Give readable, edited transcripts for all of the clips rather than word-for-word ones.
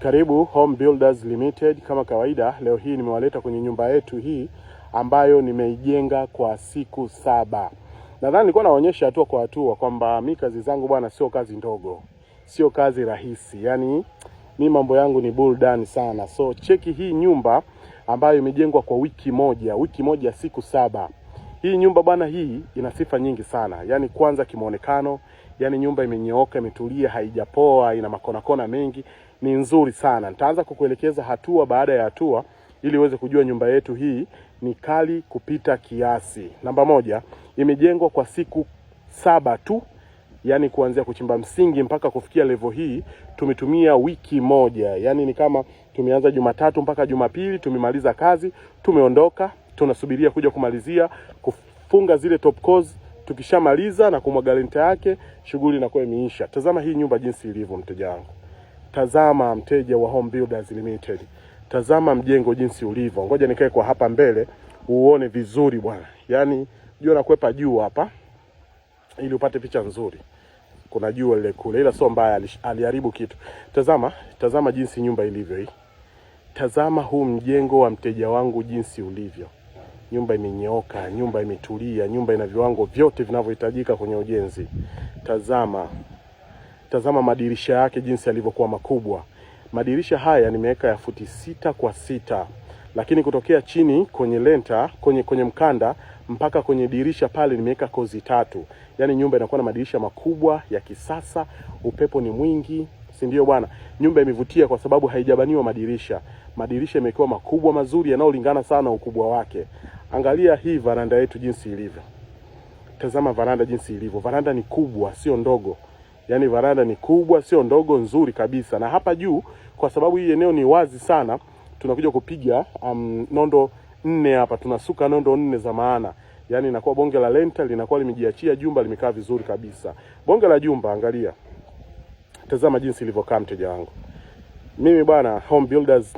Karibu Home Builders Limited. Kama kawaida, leo hii nimewaleta kwenye nyumba yetu hii ambayo nimeijenga kwa siku 7. Nadhani nilikuwa naonyesha hatua kwa hatua kwamba mi kazi zangu bwana, sio kazi ndogo, sio kazi rahisi. Yaani mi mambo yangu ni burudani sana. So cheki hii nyumba ambayo imejengwa kwa wiki moja, wiki moja siku 7. Hii nyumba bwana, hii ina sifa nyingi sana. Yaani kwanza kimuonekano, yaani nyumba imenyooka, imetulia, haijapoa, ina makona kona mengi, ni nzuri sana. Nitaanza kukuelekeza hatua baada ya hatua ili uweze kujua nyumba yetu hii ni kali kupita kiasi. Namba moja, imejengwa kwa siku 7 tu, yaani kuanzia kuchimba msingi mpaka kufikia level hii tumetumia wiki moja. Yaani ni kama tumeanza Jumatatu mpaka Jumapili, tumemaliza kazi, tumeondoka, tunasubiria kuja kumalizia kufunga zile top course. Tukishamaliza na kumwaga lenta yake, shughuli inakuwa imeisha. Tazama hii nyumba jinsi ilivyo, mteja wangu. Tazama mteja wa Home Builders Limited. Tazama mjengo jinsi ulivyo. Ngoja nikae kwa hapa mbele uone vizuri bwana. Yaani jua nakwepa juu hapa ili upate picha nzuri. Kuna jua lile kule, ila sio mbaya, aliharibu kitu. Tazama, tazama jinsi nyumba ilivyo hii. Tazama huu mjengo wa mteja wangu jinsi ulivyo. Nyumba imenyooka, nyumba imetulia, nyumba ina viwango vyote vinavyohitajika kwenye ujenzi. Tazama, tazama madirisha yake jinsi yalivyokuwa makubwa. Madirisha haya nimeweka ya futi 6 kwa 6, lakini kutokea chini kwenye lenta, kwenye mkanda mpaka kwenye dirisha pale nimeweka kozi 3. Yaani nyumba inakuwa na madirisha makubwa ya kisasa, upepo ni mwingi, si ndio bwana? Nyumba imevutia kwa sababu haijabaniwa madirisha. Madirisha yamekuwa makubwa mazuri yanayolingana sana ukubwa wake. Angalia hii varanda yetu jinsi ilivyo. Tazama varanda jinsi ilivyo. Varanda ni kubwa, sio ndogo. Yaani varanda ni kubwa, sio ndogo, nzuri kabisa. Na hapa juu kwa sababu hii eneo ni wazi sana, tunakuja kupiga nondo 4 hapa, tunasuka nondo 4 za maana. Yaani inakuwa bonge la lenta linakuwa limejiachia, jumba limekaa vizuri kabisa. Bonge la jumba, angalia. Tazama jinsi ilivyokaa mteja wangu. Mimi bwana Home Builders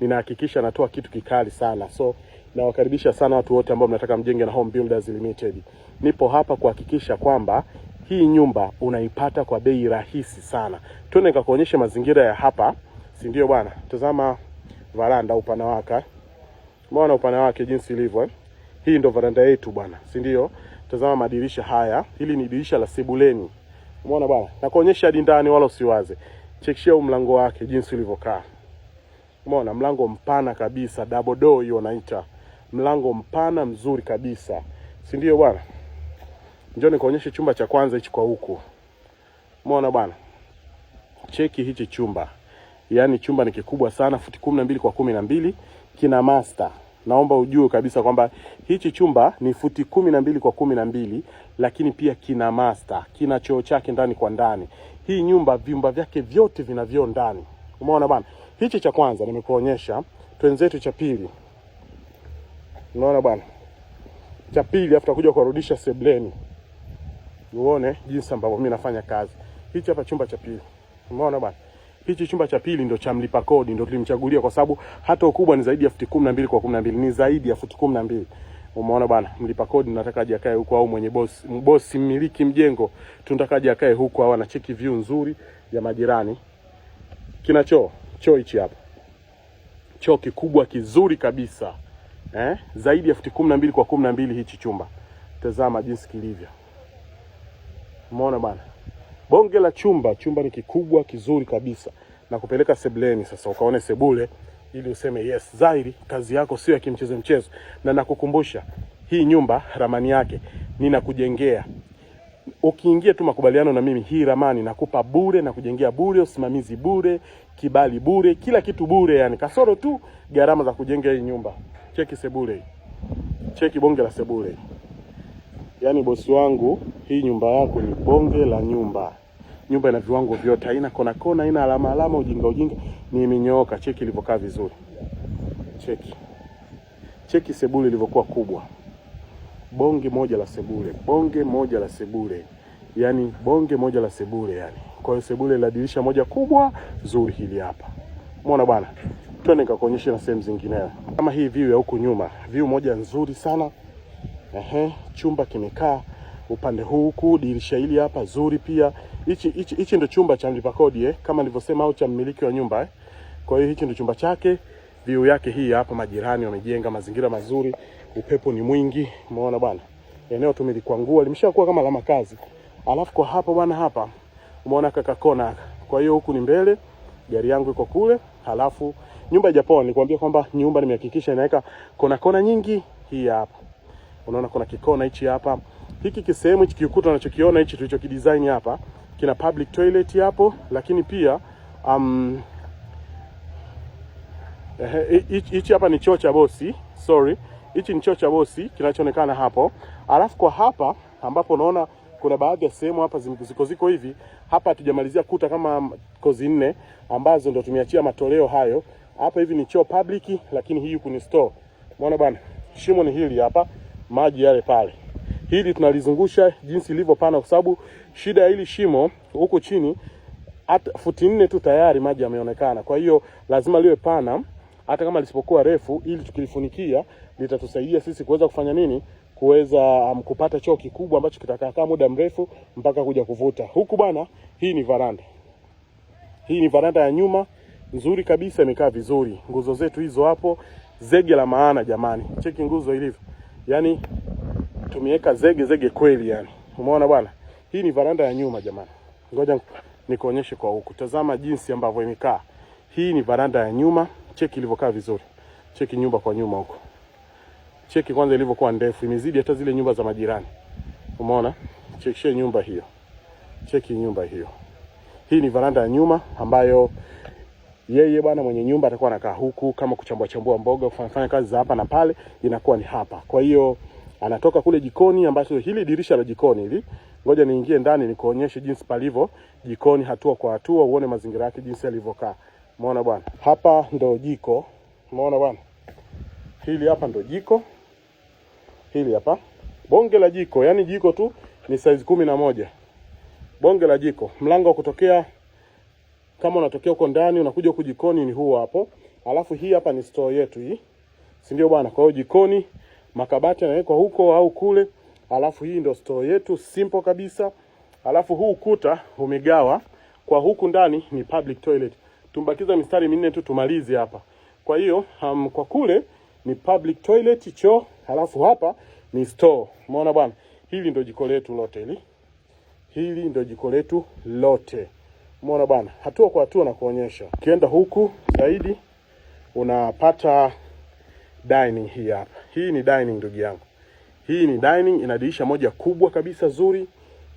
ninahakikisha natoa kitu kikali sana. So nawakaribisha sana watu wote ambao mnataka mjenge na Home Builders Limited. Nipo hapa kuhakikisha kwamba hii nyumba unaipata kwa bei rahisi sana. Twende nikakuonyeshe mazingira ya hapa, si ndio bwana? Tazama varanda upana wake. Umeona upana wake jinsi ilivyo? Hii ndo varanda yetu bwana, si ndio? Tazama madirisha haya. Hili ni dirisha la sebuleni. Umeona bwana? Nakuonyesha hadi ndani wala usiwaze. Chekishia huu mlango wake jinsi ulivyokaa. Umeona mlango mpana kabisa, double door hiyo wanaita. Mlango mpana mzuri kabisa. Si ndio bwana? Njoo nikuonyeshe chumba cha kwanza hichi kwa huku. Umeona bwana? Cheki hichi chumba. Yaani chumba ni kikubwa sana, futi 12 kwa 12, kina master. Naomba ujue kabisa kwamba hichi chumba ni futi 12 kwa 12, lakini pia kina master, kina choo chake ndani kwa ndani. Hii nyumba vyumba vyake vyote vina vyoo ndani. Umeona bwana? Hichi cha kwanza nimekuonyesha, twenzetu cha pili. Unaona bwana? Cha pili afu tutakuja kurudisha sebleni. Uone jinsi ambavyo mimi nafanya kazi. Hichi hapa chumba cha pili. Umeona bwana? Hichi chumba cha pili ndo cha mlipa kodi, ndo tulimchagulia kwa sababu hata ukubwa ni zaidi ya futi 12 kwa 12, ni zaidi ya futi 12. Umeona bwana, mlipa kodi nataka aje akae huko, au mwenye boss, boss mmiliki mjengo tunataka aje akae huko, au anacheki view nzuri ya majirani. Kina choo, choo hichi hapa. Choo kikubwa kizuri kabisa. Zaidi ya futi 12 kwa 12 hichi chumba. Tazama jinsi kilivyo. Umeona bwana? Bonge la chumba, chumba ni kikubwa kizuri kabisa. Na kupeleka sebuleni sasa ukaone sebule ili useme yes, Zairi kazi yako sio ya kimchezo mchezo. Na nakukumbusha hii nyumba ramani yake ninakujengea. Ukiingia tu makubaliano na mimi, hii ramani nakupa bure na kujengea bure, usimamizi bure, kibali bure, kila kitu bure, yani kasoro tu gharama za kujenga hii nyumba. Cheki sebule hii. Cheki bonge la sebule. Yaani bosi wangu, hii nyumba yako ni bonge la nyumba. Nyumba ina viwango vyote, haina kona kona, haina alama alama, ujinga ujinga, ni imenyooka. Cheki ilivyokaa vizuri. Cheki. Cheki sebule ilivyokuwa kubwa. Bonge moja la sebule, bonge moja la sebule. Yaani bonge moja la sebule yani. Kwa hiyo sebule la dirisha moja kubwa zuri hili hapa. Umeona bwana? Twende nikakuonyeshe na sehemu zingine. Kama hii view ya huku nyuma, view moja nzuri sana. Chumba kimekaa upande huu huku, dirisha hili hapa zuri pia. Hichi ndio chumba cha mlipa kodi kama nilivyosema, au cha mmiliki wa nyumba. Kwa hiyo hichi ndio chumba chake, view yake hii hapa, majirani wamejenga mazingira mazuri, upepo ni mwingi, umeona bwana. Eneo tumelikwangua limeshakuwa kama la makazi. Alafu kwa hapo bwana, hapa umeona kaka kona. Kwa hiyo huku ni mbele, gari yangu iko kule, halafu nyumba haijapoa. Nilikwambia kwamba nyumba nimehakikisha inaweka kona kona nyingi. Hii hapa unaona kuna kikona hichi hapa, hiki kisehemu hichi kiukuta unachokiona hichi tulichokidesign hapa kina public toilet hapo, lakini pia hichi hapa ni choo cha bosi, sorry, hichi ni choo cha bosi kinachoonekana hapo. Alafu kwa hapa ambapo unaona kuna baadhi ya sehemu hapa ziko ziko hivi, hapa hatujamalizia kuta kama kozi nne ambazo ndio tumeachia matoleo hayo. Hapa hivi ni choo public, lakini hii huku ni store. Umeona bwana, shimo ni hili hapa, maji yale pale. Hili tunalizungusha jinsi ilivyo pana, kwa sababu shida ya hili shimo huku chini hata futi 4 tu tayari maji yameonekana. Kwa hiyo lazima liwe pana hata kama lisipokuwa refu, ili tukilifunikia litatusaidia sisi kuweza kufanya nini, kuweza kupata choo kikubwa ambacho kitakaa muda mrefu mpaka kuja kuvuta huku bwana. Hii ni varanda, hii ni varanda ya nyuma nzuri kabisa, imekaa vizuri. Nguzo zetu hizo hapo, zege la maana jamani, cheki nguzo ilivyo, yani tumeweka zege zege kweli yani, umeona bwana. Hii ni varanda ya nyuma jamani, ngoja nikuonyeshe kwa huku. Tazama jinsi ambavyo imekaa. Hii ni varanda ya nyuma, cheki ilivyokaa vizuri. Cheki nyumba kwa nyuma huko, cheki kwanza ilivyokuwa ndefu, imezidi hata zile nyumba za majirani. Umeona? Chekishe nyumba hiyo, cheki nyumba hiyo. Hii ni varanda ya nyuma ambayo yeye bwana mwenye nyumba atakuwa anakaa huku, kama kuchambua chambua mboga, kufanya kazi za hapa na pale, inakuwa ni hapa. Kwa hiyo anatoka kule jikoni, ambacho hili dirisha la jikoni hili, ngoja niingie ndani nikuonyeshe jinsi palivyo jikoni, hatua kwa hatua, uone mazingira yake jinsi yalivyokaa. Umeona bwana, hapa ndo jiko. Umeona bwana, hili hapa ndo jiko, hili hapa bonge la jiko, yani jiko tu ni size 11, bonge la jiko. Mlango wa kutokea kama unatokea huko ndani unakuja huku jikoni ni huu hapo. Alafu hii hapa ni store yetu hii, si ndio bwana? Kwa hiyo jikoni makabati yanawekwa huko au kule. Alafu hii ndio store yetu, simple kabisa. Alafu huu ukuta umegawa kwa huku ndani ni public toilet. Tumbakiza mistari minne tu tumalize hapa. Kwa hiyo kwa kule ni public toilet choo, halafu hapa ni store. Umeona bwana, hili ndio jiko letu lote hili. Hili ndio jiko letu lote. Umeona bwana, hatua kwa hatua na kuonyesha. Ukienda huku zaidi unapata dining hii hapa. Hii ni dining ndugu yangu. Hii ni dining, ina dirisha moja kubwa kabisa zuri.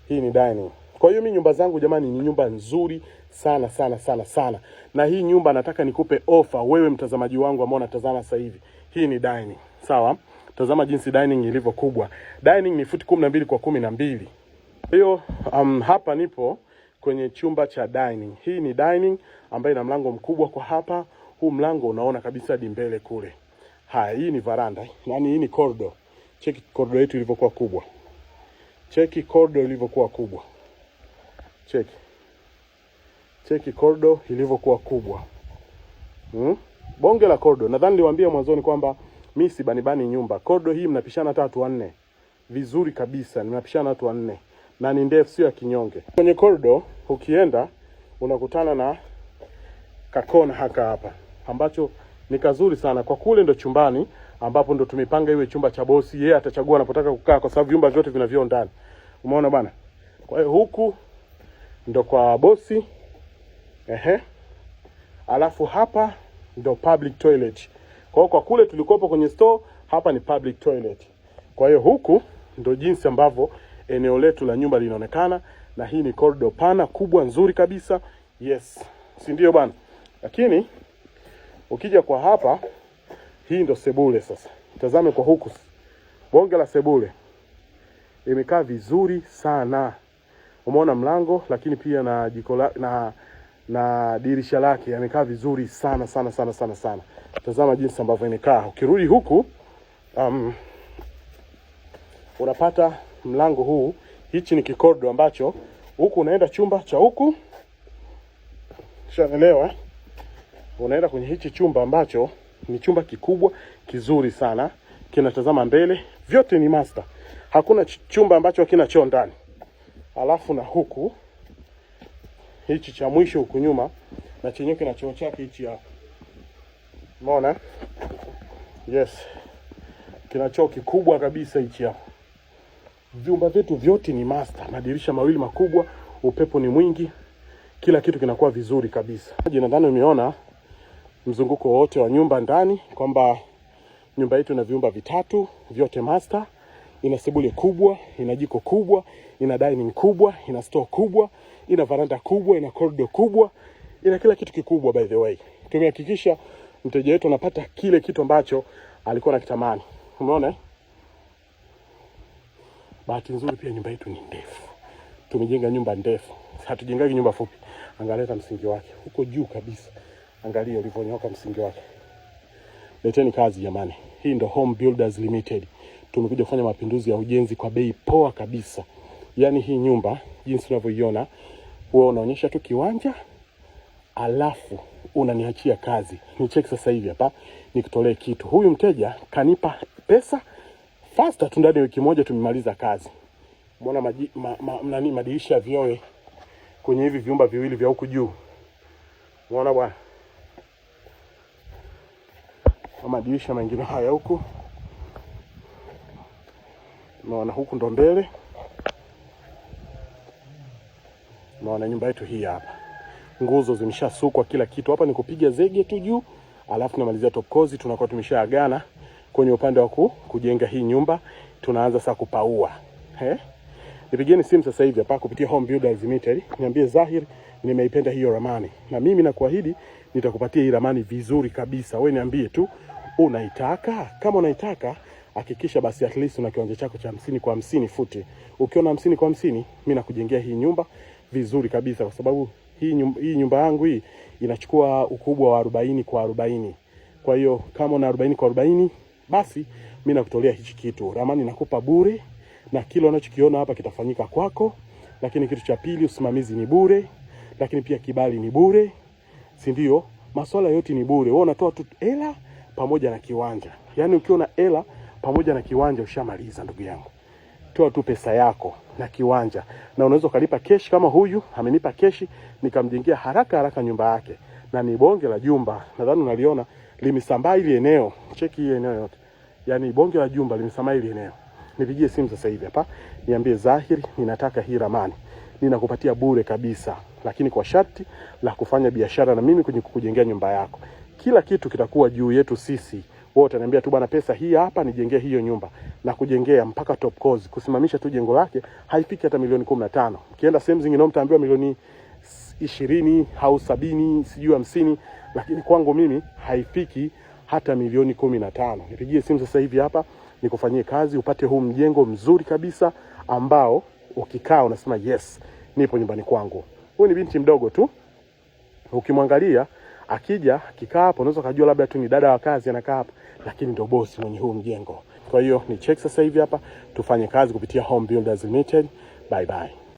Hii ni dining. Kwa hiyo mi nyumba zangu jamani ni nyumba nzuri sana sana sana sana. Na hii nyumba nataka nikupe ofa wewe mtazamaji wangu ambao unatazama sasa hivi. Hii ni dining. Sawa? Tazama jinsi dining ilivyo kubwa. Dining ni futi 12 kwa 12. Kwa hiyo hapa nipo kwenye chumba cha dining. Hii ni dining ambayo ina mlango mkubwa kwa hapa. Huu mlango unaona kabisa hadi mbele kule. Haya, hii ni varanda. Yaani hii ni corridor. Cheki corridor yetu ilivyokuwa kubwa. Cheki corridor ilivyokuwa kubwa. Cheki. Cheki corridor ilivyokuwa kubwa. Bonge la corridor. Nadhani niliwaambia mwanzoni kwamba mimi si banibani nyumba. Corridor hii mnapishana hata watu wanne. Vizuri kabisa, mnapishana watu wanne. Na ni ndefu, sio ya kinyonge. Kwenye corridor ukienda unakutana na kakona haka hapa ambacho ni kazuri sana. Kwa kule ndo chumbani ambapo ndo tumepanga iwe chumba cha bosi, yeye atachagua anapotaka kukaa kwa sababu vyumba vyote vina vyoo ndani. Umeona bana? Kwa hiyo huku ndo kwa bosi. Ehe. Alafu hapa ndo public toilet. Kwa hiyo kwa kule tulikopo kwenye store, hapa ni public toilet. Kwa hiyo huku ndo jinsi ambavyo eneo letu la nyumba linaonekana, na hii ni corridor pana kubwa nzuri kabisa. Yes, si ndio bana? Lakini ukija kwa hapa, hii ndo sebule sasa. Tazame kwa huku, bonge la sebule imekaa vizuri sana. Umeona mlango, lakini pia na jiko la, na dirisha lake yamekaa vizuri sana sana sana sana sana. Tazama jinsi ambavyo imekaa. Ukirudi huku unapata mlango huu. Hichi ni kikorido ambacho huku unaenda chumba cha huku, ushaelewa? Unaenda kwenye hichi chumba ambacho ni chumba kikubwa kizuri sana, kinatazama mbele, vyote ni master. Hakuna chumba ambacho hakina choo ndani. Alafu na huku hichi cha mwisho huku nyuma na chenyewe kina choo chake hichi hapa. Umeona? Yes, kina choo kikubwa kabisa hichi hapa. Vyumba vyetu vyote ni master, madirisha mawili makubwa, upepo ni mwingi, kila kitu kinakuwa vizuri kabisa. Nadhani umeona mzunguko wote wa nyumba ndani kwamba nyumba yetu ina vyumba vitatu vyote master, ina sebule kubwa, ina jiko kubwa, ina dining kubwa, ina store kubwa, ina varanda kubwa, ina corridor kubwa, ina kila kitu kikubwa. By the way, tumehakikisha mteja wetu anapata kile kitu ambacho alikuwa anakitamani. Umeona? Bahati nzuri pia nyumba yetu ni ndefu, tumejenga nyumba ndefu, hatujengagi nyumba fupi. Angalia hata msingi wake huko juu kabisa, angalia ulivyonyoka msingi wake. Leteni kazi jamani, hii ndo Home Builders Limited. Tumekuja kufanya mapinduzi ya ujenzi kwa bei poa kabisa. Yaani hii nyumba jinsi unavyoiona, wewe unaonyesha tu kiwanja alafu unaniachia kazi. Ni cheki sasa hivi hapa nikutolee kitu. Huyu mteja kanipa pesa faster tu, ndani ya wiki moja tumemaliza kazi. Mbona maji, ma, ma, nani madirisha ya vioo kwenye hivi vyumba viwili vya huku juu. Umeona bwana, madirisha mengine haya huku. Umeona huku ndo mbele. Umeona nyumba yetu hii hapa, nguzo zimeshasukwa, kila kitu hapa ni kupiga zege tu juu, alafu tunamalizia top course. Tunakuwa tumeshaagana kwenye upande wa kujenga hii nyumba, tunaanza sasa kupaua. Eh, nipigieni simu sasa hivi hapa kupitia Home Builders Limited, niambie Zahir, nimeipenda hiyo ramani, na mimi nakuahidi nitakupatia hii ramani vizuri kabisa. Wewe niambie tu unaitaka. Kama unaitaka hakikisha basi at least una kiwanja chako cha 50 kwa 50 futi. Ukiona 50 kwa 50, mimi nakujengea hii nyumba vizuri kabisa, kwa sababu hii nyumba yangu hii inachukua ukubwa wa 40 kwa 40. Kwa hiyo kama una 40 kwa 40, basi mimi nakutolea hichi kitu. Ramani nakupa bure na kile unachokiona hapa kitafanyika kwako. Lakini kitu cha pili, usimamizi ni bure, lakini pia kibali ni bure, si ndio? Masuala yote ni bure. Wewe unatoa tu hela pamoja na kiwanja. Yaani ukiwa na hela pamoja na kiwanja ushamaliza, ndugu yangu. Toa tu pesa yako na kiwanja, na unaweza ukalipa keshi kama huyu amenipa keshi, nikamjengea haraka haraka nyumba yake, na ni bonge la jumba, nadhani unaliona limesambaa hili eneo. Cheki hii eneo yote, yaani bonge la jumba limesambaa hili eneo. Nipigie simu sasa hivi hapa, niambie Zahiri, ninataka hii ramani, ninakupatia bure kabisa, lakini kwa sharti la kufanya biashara na mimi kwenye kukujengea nyumba yako. Kila kitu kitakuwa juu yetu sisi. Wewe utaniambia tu bwana, pesa hii hapa nijengee hiyo nyumba na kujengea mpaka top course, kusimamisha tu jengo lake haifiki hata milioni 15. Ukienda sehemu zingine mtaambiwa milioni 20 au 70 sijui 50, lakini kwangu mimi haifiki hata milioni 15. Nipigie simu sasa hivi hapa nikufanyie kazi upate huu mjengo mzuri kabisa ambao ukikaa unasema yes, nipo nyumbani kwangu. Huyu ni binti mdogo tu, ukimwangalia akija akikaa hapo unaweza kujua labda tu ni dada wa kazi anakaa hapa, lakini ndio bosi mwenye huu mjengo. Kwa hiyo ni check sasa hivi hapa tufanye kazi kupitia Home Builders Limited. Bye bye.